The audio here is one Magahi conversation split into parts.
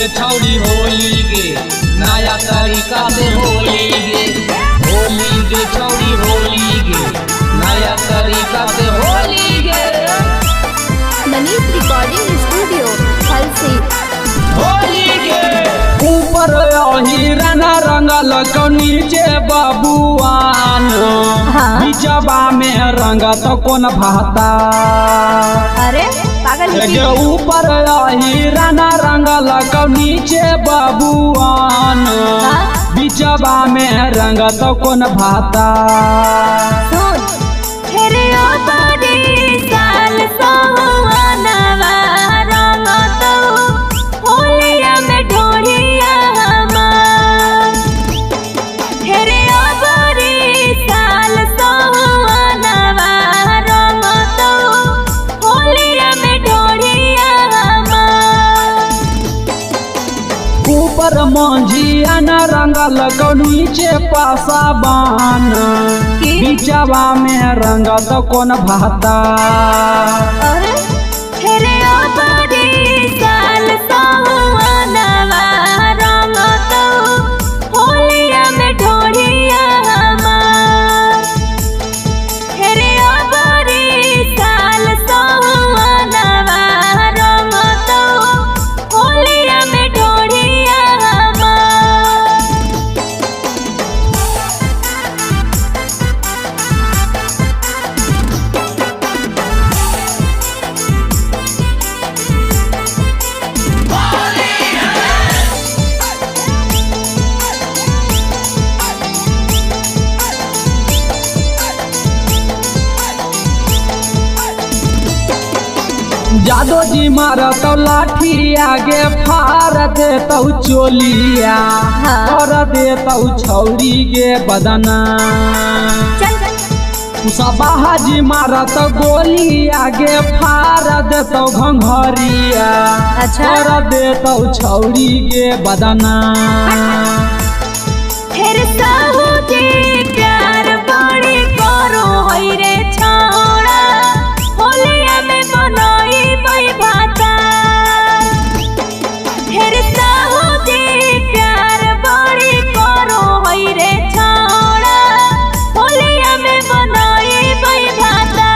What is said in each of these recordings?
गे छौड़ी होली गे, नया तरीका से होली गे। होली गे छौड़ी होली गे, नया तरीका से होली गे। मनीष रिकॉर्डिंग स्टूडियो हलसी। होली गे ऊपर हिरन रंगल को नीचे बबुआन, हाँ। बीचबा में रंग तो कौन भाता। अरे पागल है गे ऊपर हिरन रंगल को नीचे बबुआन, हाँ। बीचबा में रंग तो कौन भाता। सुन हेरे ओ बड़ी साल सोहनवा रंग तो होलिया में ढोढ़िया हमार। हेरे ओ बड़ी साल सोहनवा रंग तो होलिया में ढोढ़िया हमार। ऊपर मंझिया न रंगल को नीचे पासा बान, की? बीचबा में रंग तो कौन भाता। अरे हेरे ओ बड़ी साल सोहनवा रंग तो होलिया में ढोढ़िया हमार। हेरे ओ बड़ी साल सोहनवा रंग तो होलिया में ढोढ़िया हमार। जादो जी मारत लाठी आगे फार देतौ चोलिया, हाँ। कर देतौ छौरी गे बदना। चल कुशवाहा जी मारत गोली आगे फार देतौ घंघरिया, अच्छा। कर देतौ छौरी गे बदना। हेर साहू जी प्यार बड़ी करो हई रे छौड़ा, होलिया में बनाई बई भाता। हेर साहू जी प्यार बड़ी करो हई रे छौड़ा, होलिया में बनाई बई भाता।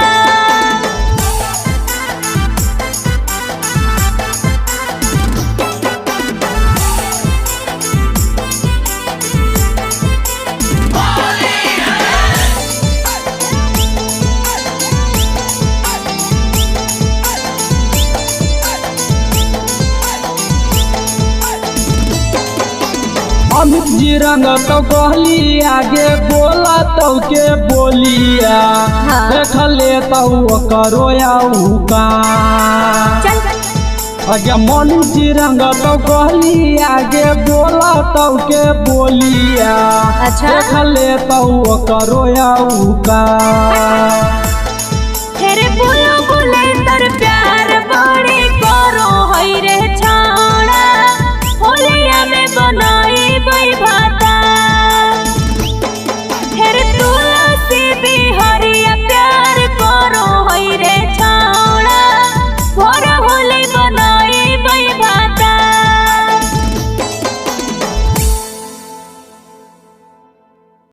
अमित जी रंग तो कहली आगे बोला तो के बोलिया, हाँ। देख ले तो करो का। चल आगे मोनू जी रंग तो कहली आगे बोला तो के बोलिया, अच्छा। देख ले तो करो का।